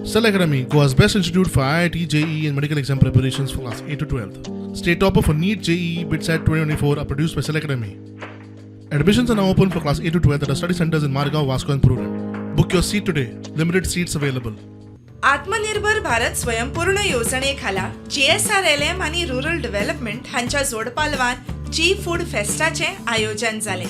Cell Academy, Goa's best institute for IIT, JEE, and medical exam preparations for class 8 to 12. State topper for NEET, JEE, BITSAT 2024 are produced by Cell Academy. Admissions are now open for class 8 to 12 at our study centers in Margao, Vasco, and Prudent. Book your seat today. Limited seats available. आत्मनिर्भर भारत स्वयंपूर्ण येवजणे खाला GSRLM आनी rural development हांच्या जोडपालवान जी food फेस्टाचें आयोजन जालें.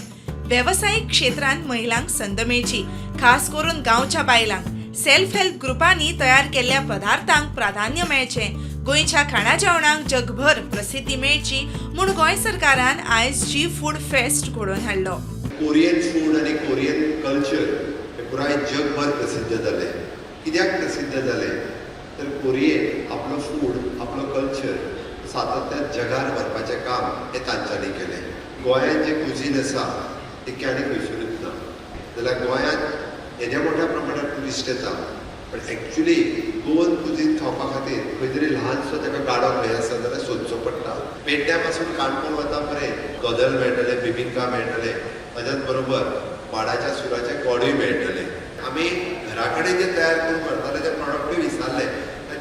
वेवसायीक क्षेत्रांत महिलांक संद मेळची, खास करून गांवच्या बायलांक, सेल्फ हेल्प ग्रुपांनी तयार केल्ल्या पदार्थांक प्राधान्य मेळचें, गोंयच्या खाणा जेवणाक जगभर प्रसिद्धी मेळची म्हूण गोंय सरकारान आयज जी फूड फेस्ट घडोवन हाडलो. कोरियन फूड आनी कोरियन कल्चर हे पुराय जगभर प्रसिद्ध जालें. कित्याक प्रसिद्ध जालें तर कोरियेन आपलो फूड, आपलो कल्चर सातत्यान जगार व्हरपाचें काम हें तांच्यांनी केलें. गोंयांत जें कुजीन आसा तें आनी खंयसरूच ना. जाल्यार गोंयांत येद्या मोठ्या प्रमाणात ट्युरिस्ट येता, पण एक्च्युली गोवन कुजीन खावपा खातीर खंय तरी ल्हानसो ताका गाडो खंय आसा जाल्यार सोदचो पडटा. पेडण्या पासून काणकोण वता पर्यंत दोदल मेळटलें, बिबिंका मेळटलें, ताच्याच बरोबर माडाच्या सुराचे गोडूय मेळटले. आमी घरा कडेन जे तयार करून व्हरताले ते प्रॉडक्टूय विसरले.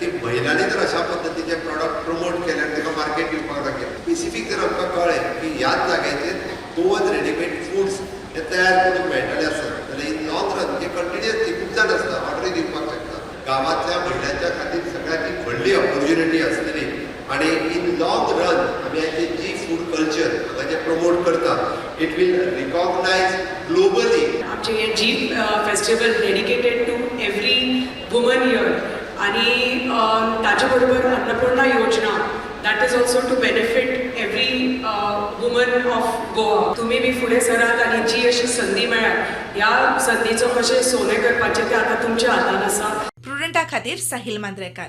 ती महिलांनी जर अशा पद्दतीचे प्रॉडक्ट प्रमोट केले आनी ताका मार्केट दिवपाक लागले, स्पेसिफीक जर आमकां कळ्ळें की ह्याच जाग्याचेर गोवन रेडीमेड फुड्स हे तयार करून मेळटले आसत जाल्यार in long run J continuously खूब जाण आसता, ऑर्डरी दिवपाक शकता. गांवांतल्या महिलांच्या खातीर सगळ्यात ही व्हडली ऑपॉर्च्युनिटी आसतली आणि इन लॉंग रन आमी आयचे जी फूड कल्चर हांगा जे प्रमोट करता, it will recognise globally. आमचे हे जी festival dedicated to every woman here आणि ताचे बरोबर अन्नपूर्णा योजना, that is also to benefit every woman of Goa. तुमी बी फुडें सरात आनी जी अशी संदी मेळ्ळ्या, ह्या संदीचो कशें सोने करपाचें तें आतां तुमच्या हातान आसा. प्रुडंटा खातीर साहिल मांद्रेकार.